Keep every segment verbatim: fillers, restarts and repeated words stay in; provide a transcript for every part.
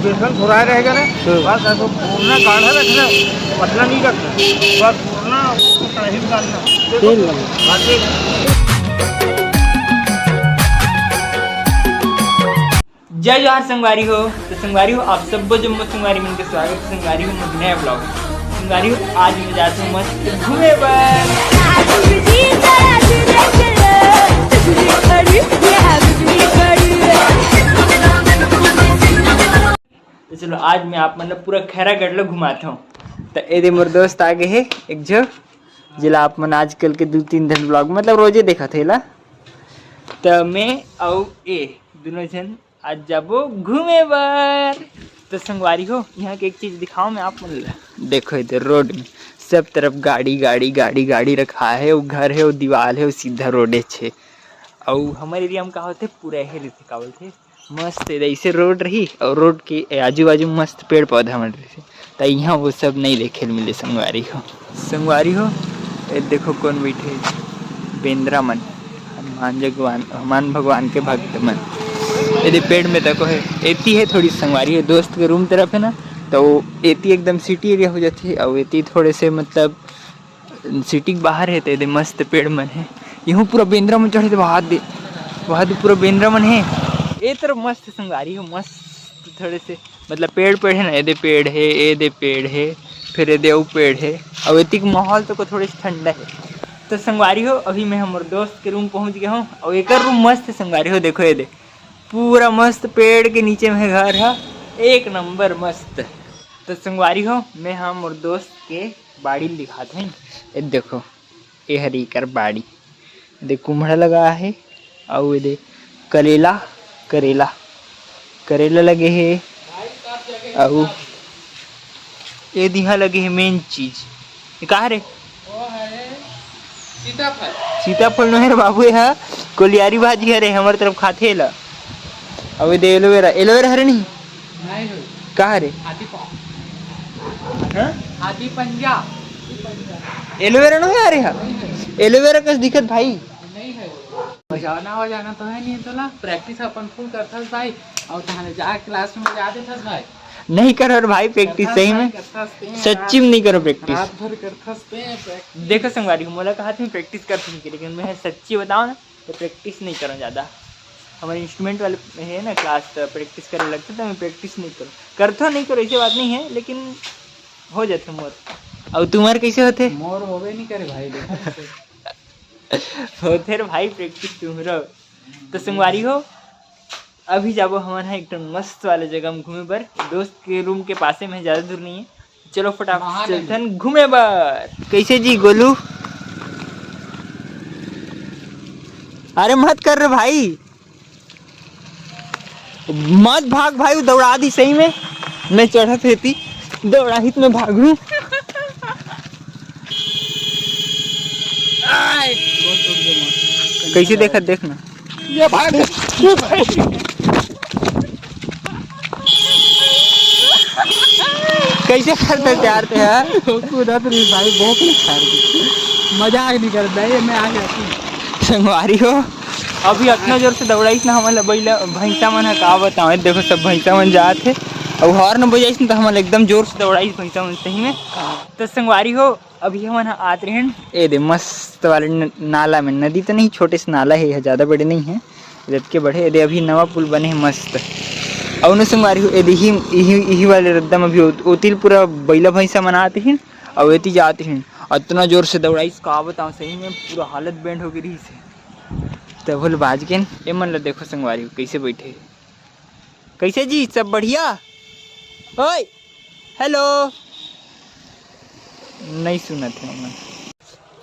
बेसन थोड़ा रहेगा ना, हम्म। बस ऐसे घूरना, गाढ़ा रखना, पतला नहीं रखना, बस घूरना, उसको कढ़ाई में डालना। तेल लगा। हाँ, तेल। जय जोहार संगवारी हो। तो संगवारी हो, आप सब्बो जम्मो संगवारी मन के स्वागत हे संगवारी हो मोर नया ब्लॉग। संगवारी हो, आज मैं जात हूँ मस्त घूमे बर। तो चलो, आज मैं आप मन ल पूरा खैरागढ़ ल घुमात हूँ। तो ए दे मोर दोस्त आ गे हे एक झो, जेला आप मन आजकल के दू तीन दिन ब्लॉग मतलब रोजे देखत हे ला। तो मैं अउ ए दोनों झन आज जाबो घूमे बर। तो संगवारी हो, यहाँ के एक चीज दिखाओ मैं आप मन ल। देखो इधर रोड में सब तरफ गाड़ी, गाड़ी, गाड़ी, गाड़ी रखा है। वो घर है, वो दीवाल है, वो सीधा रोडे छे। अउ हमर एरिया में का होथे, पूरा एहे रहिथे, का बोलथे, मस्त ऐसे रोड रही अउ रोड के आजू बाजू मस्त पेड़ पौधा मन रहिथे। त इहाँ वो सब नहीं देखे ल मिले संगवारी हो। संगवारी हो, ए देखो कौन बैठे, बेंदरा मन, हनुमान भगवान, हनुमान भगवान के भक्त मन। एदे पेड़ में तको है, एती है थोड़ी संगवारी हो, दोस्त के रूम तरफ है ना, तो वो एती एकदम सिटी एरिया हो जाती है, और एती थोड़े से मतलब सिटी के बाहर है, तो एदे मस्त पेड़ मन है। यहूँ पूरा बेंदरा मन चढ़े, तो वहाँ दे, वहाँ दे पूरा बेंदरा मन है। ए तरफ मस्त संगवारी हो, मस्त थोड़े से मतलब पेड़ पेड़ है ना, एदे पेड़ है, एदे पेड़ है, फिर एदे अउ पेड़ है, और एतिक माहौल तो को थोड़े से ठंडा है। तो संगवारी हो, अभी मैं हमर दोस्त के रूम पहुँच गया हूँ, और एकर रूम मस्त है संगवारी हो। देखो एदे पूरा मस्त पेड़ के नीचे में घर है, एक नंबर मस्त। तो संगवारी हो, मैं हमर दोस्त के बाड़ी ल दिखात हई। ए देखो, ए हरी कर बाड़ी, दे कुम्हड़ा लगा है, अउ ए दे करेला, करेला, करेला लगे है, अउ ए दिहा लगे है मेन चीज। ये का हरे? वो है सीताफल। सीताफल नो है रे बाबू, ये हा कोलियारी भाजी हरे, हमर तरफ खाथे ला। अउ ए दे एलोवेरा, एलोवेरा हरे नहीं? नहीं हो। का हरे? हाथी पाँव। हाँ? हाथी पंजा। एलोवेरा नो है रे हा? नहीं है। एलोवेरा कस दिखत भाई। नहीं है। बजाना वजाना तो है नहीं तोला, प्रैक्टिस अपन फुल करथस भाई, और तहां ले जा क्लास में बजा देथस भाई। नहीं करो रे भाई प्रैक्टिस करथस सही भाई, में। करथस ते, सच्ची में नहीं करो प्रैक्टिस। रात भर करथस ते प्रैक्टिस। देखो संगवारी हो, मोला कहा तुम प्रैक्टिस करथस कि, लेकिन मैं सच्ची बताओ ना, तो प्रैक्टिस नहीं करो ज्यादा। हमारे इंस्ट्रूमेंट वाले है ना क्लास, तो प्रैक्टिस करे लगथे, तो मैं प्रैक्टिस नहीं करो, करथो नहीं करो, ऐसी बात नहीं है, लेकिन हो जाथे मोर। और तुम्हार कैसे होथे? मोर होबे नहीं करे भाई, देखो। होथे रे भाई प्रैक्टिस तुम्हरो। तो संगवारी हो, अभी जाबो हमन ह एक ठन मस्त वाले जगह में घूमे बर। दोस्त के रूम के पासे में, ज्यादा दूर नहीं है। चलो फटाफट महानंद। चलथन घूमे बर। कैसे जी गोलू? अरे मत कर रे भाई, मत भाग भाई, वो दौड़ा दी सही में। मैं चढ़त रहती, दौड़ाहित में भागू। आय। कैसे देखत, देख ना। ये भाग, ये भाग। कैसे करता प्यार ते यार? कूदत रही भाई, बहुत ही प्यार की। मजाक नहीं करता ये, मैं आ जाती हूँ। संगवारी हो, अभी इतना जोर से दौड़ाइस ना हमन ला बइला, भैंसा मन ह, का बताओ। देखो सब भैंसा मन जात हे, अउ हॉर्न बजाइस ना, तो हमन ला एकदम जोर से दौड़ाइस भैंसा मन सही में। तो संगवारी हो, अभी हमन ह आत रहेन ए दे मस्त वाले न-, नाला में। नदी तो नहीं, छोटे से नाला है, यह ज्यादा बड़े नहीं है, जबकि बढ़े। ए दे अभी नवा पुल बने है मस्त। अउ नु संगवारी हो, ए दे इही, इही, इही वाले रद्दा में अभी ओ-, ओतिल पूरा बइला भैंसा मन आत रहिन, अउ एती जात रहिन। अतना जोर से दौड़ाइस, का बताओ, सही में पूरा हालत बैंड हो गई रही से। तब बोल बाज के न, ए मन ला देखो संगवारी हो, कैसे बैठे हे। कैसे जी, सब बढ़िया? ओए, हेलो। नहीं सुनत हे ओमन।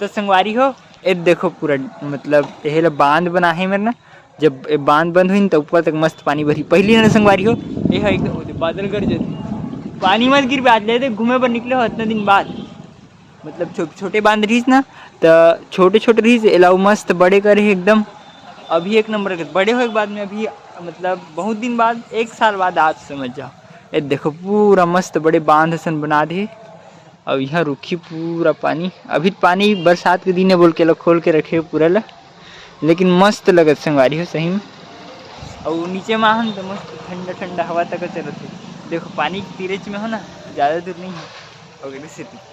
तो संगवारी हो, ए देखो पूरा, मतलब, एहे ला बांध बना हे मेर ना। जब ए बांध बंद होई न, त ऊपर तक मस्त पानी भरी। पहली ना संगवारी हो, ए हा एकदम, ओ दे, बादल गरजत हे। पानी मत गिर, आज ले दे घूमे बर निकले हो इतना दिन बाद। मतलब छो-, छोटे बांध रहिस ना, त छोटे-छोटे रहिस, एला अउ मस्त बड़े करे हे एकदम। अभी एक नंबर के बड़े होए के बाद में अभी, मतलब बहुत दिन बाद, एक साल बाद आज समझ जाओ, ए देखो पूरा मस्त बड़े बांध असन बना दे। अउ इहाँ रुकी पूरा पानी, अभी त पानी बरसात के दिन हे बोल के एला खोल के रखे हे पूरा ला, लेकिन मस्त लगत संगवारी हो सही में। अउ नीचे म आहन त मस्त ठंडा-ठंडा हवा तक चलत हे। देखो, पानी के तीरेच में हो ना, ज़्यादा दूर नहीं है, ओकरे सेती।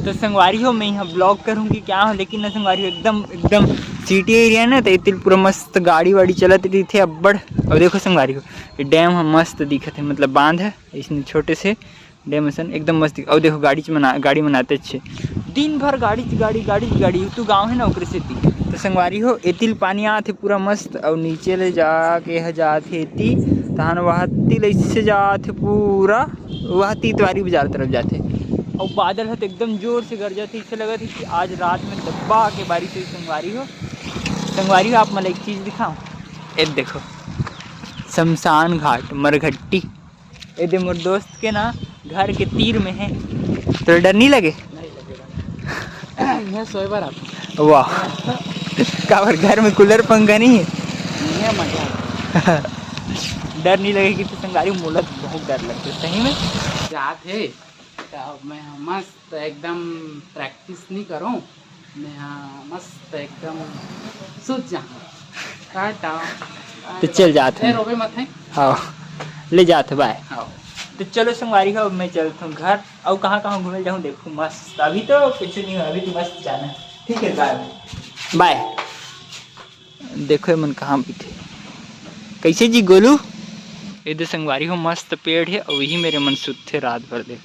तो संगवारी हो, मैं यहाँ ब्लॉग करूँ कि क्या हो, लेकिन ना संगवारी हो, एकदम एकदम सिटी एरिया ना, तो इतिल पूरा मस्त गाड़ी वाड़ी चलत रहिथे अब्बड़। और देखो संगवारी हो, ये डैम ह मस्त दिखत हे, मतलब बांध है इसने छोटे से डैम असन, एकदम मस्त दिख-, और देखो गाड़ी च मना, गाड़ी मनाते अच्छे, दिन भर गाड़ी च गाड़ी, गाड़ी च गाड़ी, तू गाँव है ना ओकरे सेती। तो संगवारी हो, एतिल पानी आत हे पूरा मस्त, और नीचे ले जाके ह जात हे एती, तहन वहाँ तिल ऐसे जात हे पूरा वह तीतवारी बाजार तरफ जाथे। अउ बादल ह तो एकदम जोर से गरजत हे, अइसे लगत हे कि आज रात में दब्बा के बारिश होही संगवारी हो। संगवारी हो, आप मन ला एक चीज दिखाओ, ए देखो, शमशान घाट मरघट्टी। ए दे मोर दोस्त के ना घर के तीर में है, तोला डर नहीं लगे? नहीं लगे। मैं सोए बर आता। वाह, काबर घर में कूलर पंखा नहीं है? ये मजा आता। डर नहीं लगे कि तो संगवारी, मोला बहुत डर लगता है सही में। जात हे, तो मैं मस्त एकदम प्रैक्टिस नहीं करूँ, मैं हाँ मस्त एकदम सूत जाऊँ। टाटा। तो चल जात ए, हन। रोबे मत है। हाँ, ले जात हे, बाय। हाँ। तो चलो संगवारी हो, अब मैं चलत हूँ घर। अउ कहाँ कहाँ घूमे जाऊँ देखो, मस्त। अभी तो कुछ नहीं हो, अभी तो मस्त जाना है। ठीक है, बाय बाय। देखो ये मन कहाँ बैठे, कैसे जी गोलू? ये दे संगवारी हो, मस्त पेड़ है, और यही मेरे मन सुतथे रात भर। देख,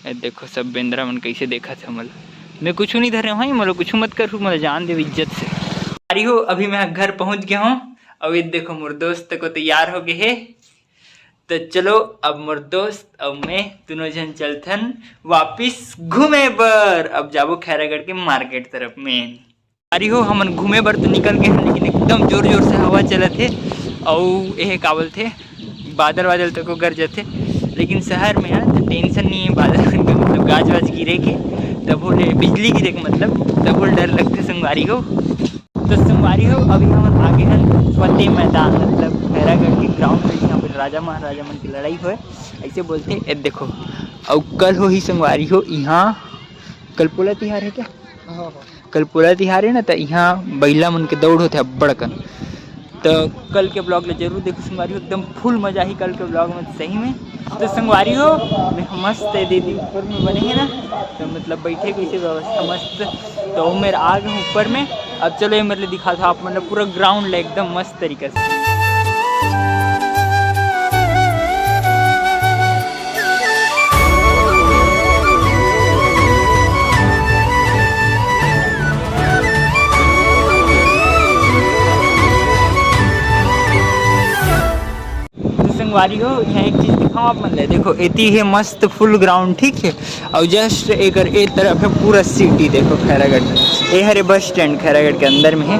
ये देखो सब बेंदरा मन कैसे देखत हे मोला। मैं कुछ नहीं धरे हूँ, मोला कुछ मत करू, मोला जान देव इज्जत से। संगवारी हो, अभी मैं घर पहुँच गया हूँ, और ये देखो मोर दोस्त को तैयार हो गए है। तो चलो, अब मोर दोस्त और मैं दोनों जन चलथन वापिस घूमे बर। अब जाबो खैरागढ़ के मार्केट तरफ में। अरे हो, हमन घूमे बर तो निकल गए हैं, लेकिन एकदम जोर जोर से हवा चलत हे, अउ एहे का बोलथे, बादल वादल तको गरजत हे। लेकिन शहर में है तो टेंशन नहीं है, बादल का मतलब गाज वाज गिरे के, तभो ले बिजली गिरे के मतलब, तभो ले डर लगथे संगवारी हो। तो संगवारी हो, अभी हमन आगे हन फतेह मैदान, मतलब खैरागढ़ के ग्राउंड में, जहाँ पे राजा महाराजा मन की लड़ाई होए, ऐसे बोलथे। ए देखो, अउ कल होही संगवारी हो, यहाँ कल पोला तिहार है क्या? हाँ, हाँ। कल पोला तिहार है ना, तो यहाँ बइला मन के दौड़ होथे अब्बड़ कन। तो कल के ब्लॉग ले जरूर देखो संगवारी हो, एकदम फुल मजा ही कल के ब्लॉग में सही में। तो संगवारी हो, मैं मस्त है दीदी ऊपर में बने हैं ना, तो मतलब बैठे कैसे व्यवस्था मस्त। तो वो मेरा आग है ऊपर में। अब चलो ये मेरे लिए दिखा था आप, मतलब पूरा ग्राउंड ले एकदम मस्त तरीके से। तो संगवारी हो, यहाँ एक चीज दिखाऊँ आप मन ले, देखो एती है मस्त फुल ग्राउंड, ठीक है, और जस्ट एकर ए तरफ है पूरा सिटी। देखो खैरागढ़, ये हरे बस स्टैंड खैरागढ़ के अंदर में है,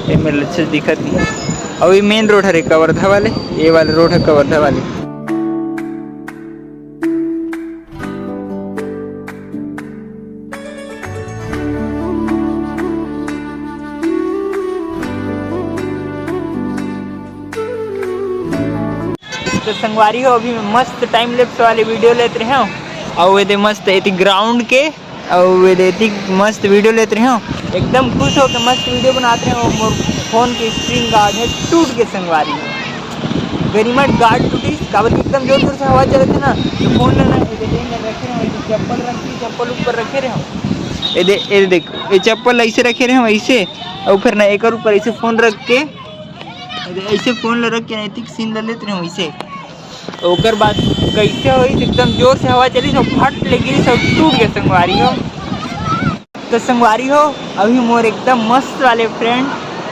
ये मेरे अच्छे दिखत नहीं है। और ये मेन रोड हरे कवर्धा वाले, ये वाले रोड है कवर्धा वाले। तो संगवारी हो, अभी मैं मस्त टाइम लैप्स वाले वीडियो लेत रहे हूँ, और ये दे मस्त एती ग्राउंड के, और ये दे एती मस्त वीडियो लेत रहे हूँ, एकदम खुश होके मस्त वीडियो बनात रहे हूँ। मोर फोन के स्क्रीन गार्ड है टूट के संगवारी हो। गरिमट गार्ड टूटिस, काबर कि एकदम जोर जोर से हवा चलत हे ना, तो फोन ला ना, ये दे, ये दे रखे रहे हूँ, चप्पल रखी, चप्पल ऊपर रखे रहे हूँ। ये दे, ये देख, ये चप्पल ऐसे रखे रहे हूँ, ऐसे, और फिर ना एकर ऊपर ऐसे फोन रख के, ये दे, ऐसे फोन ला रख के नैतिक सीन ला लेत रहे हूँ ऐसे। ओकर बाद कैसे होई, एकदम जोर से हवा चली, तो फट ले गिरी, सब टूट गए संगवारी हो। तो संगवारी हो, अभी मोर एकदम मस्त वाले फ्रेंड,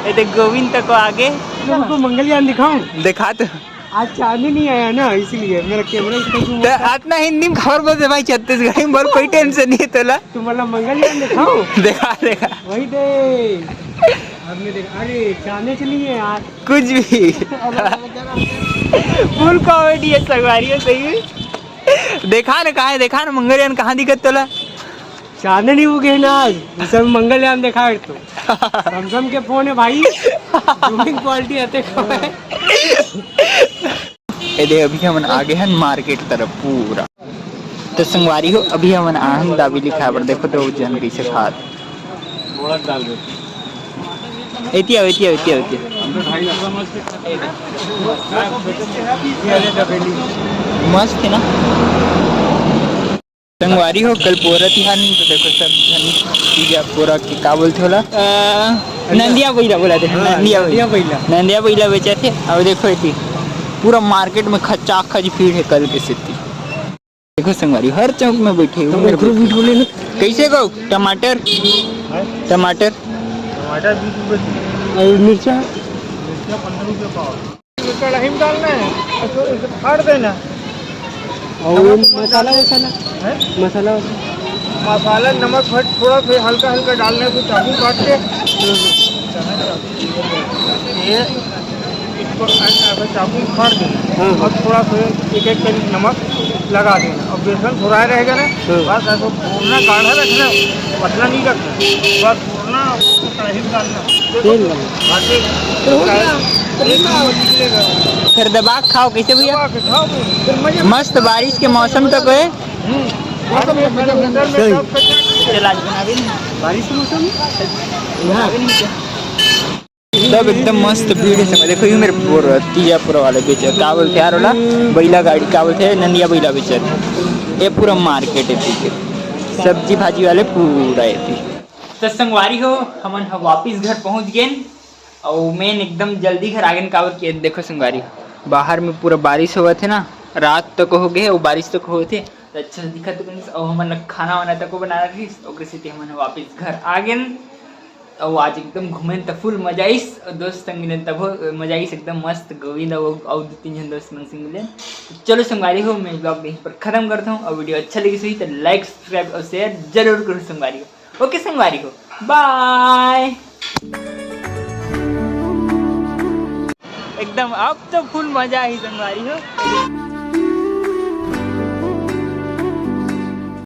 ये देख गोविंद तक आगे। तुमको मंगलयान दिखाऊं? दिखा तो। आज चांदनी नहीं आया ना, इसीलिए मेरा कैमरा इसको zoom तो होता है। इतना हिंदी में खबर बोलते भाई, छत्तीसगढ़ी में बोल, कोई टेंशन नहीं है तोला। तुम्हाला मंगलयान दिखाऊं? देखा, देखा। वही दे। हमने देखा, अरे चांदनी चली है यार। कुछ भी। फुल कॉमेडी है संगवारी हो, सही में। देखा न कहाँ हे, देखा न मंगलयान कहाँ दिखत तोला। चांदनी उगे ना आज, सब मंगलयान देखा है तो। सैमसंग के फोन है भाई, जूमिंग क्वालिटी आते कम है। ए दे, अभी हमन आगे हन मार्केट तरफ पूरा। तो संगवारी हो, अभी हमन आहन दाबेली खाए बर। देखो तो जन कैसे खात। एती आओ, एती आओ, एती आओ, एती आओ। मस्त है ना। संगवारी हो, कल पोरा तिहार नहीं तो देखो सब जन तीजा पोरा के का बोलथे ओला? अ, नंदिया बइला बोला थे, हाँ, नंदिया बइला। नंदिया बइला। नंदिया बइला बेचथे। अब देखो एती पूरा मार्केट में खचाखच भीड़ है कल के सेती। देखो संगवारी, हर चौक में बैठे हुए तो मेरे ओकरो बैठे। वीडियो ले लो। कैसे को टमाटर? हैं? टमाटर? टमाटर बीस रुपये किलो। और मिर्चा? मिर्चा पन्द्रह रुपये पाव। कढ़ाई में डालना है, इसको, इसको फाड़ देना। और नमक मसाला वसाला? हैं? मसाला वसाला? मसाला, नमक, मिर्च थोड़ा सा हल्का हल्का डालना है, फिर चाकू काट के ये, इसको ऐसा, ऐसा चाकू में फाड़ देना। हाँ। और थोड़ा सा एक एक करी नमक लगा देना और बेसन घुराए रहेगा ना, हाँ। बस ऐसा घोलना, गाढ़ा रखना, पतला नहीं रखना, बस घोलना, कढ़ाई में डालना। तेल लगा। बाकी तो हो गया। एक नंबर निकलेगा। फिर दबा के खाओ, कैसे भैया? दबा के खाओ, फिर मजे। मस्त बारिश के मौसम तक है। हम्म। मौसम में मजा। सही। चल, आज बना भी नहीं। बारिश के मौसम में? बना भी नहीं क्या? सब एकदम मस्त भीड़ है सब। देखो, ये मेरे पूरा तीजापुर वाले बेचत, का बोलथे यार ओला, बइला गाड़ी, का बोलथे, नंदिया बइला बेचत। ये पूरा मार्केट है, ठीक है, सब्जी भाजी वाले पूरा है। तो संगवारी हो, हमन ह वापिस घर पहुंच गेन, अउ मेन एकदम जल्दी घर आ गेन, काबर कि देखो संगवारी हो, बाहर में पूरा बारिश होवत है ना, रात तक हो गए, वो बारिश तक होवत है, तो अच्छा से दिखत तो नहीं, अउ हमन ला खाना वाना तको बना रखिस, ओकरे सेती हमन ह वापिस घर आ गेन। अउ आज एकदम घूमेन त फुल मजा आइस, अउ दोस्त संग मिलेन तभो मजा आइस, एकदम मस्त गोविंद अउ, अउ दो तीन झन दोस्त मन संग मिलेन। तो चलो संगवारी हो, मैं vlog यहीं पर खत्म करता हूँ, अउ वीडियो अच्छा लगिस होही तो like, subscribe अउ share जरूर करो संगवारी हो। ओके संगवारी हो, bye। एकदम अब तो फुल मजा ही संगवारी हो।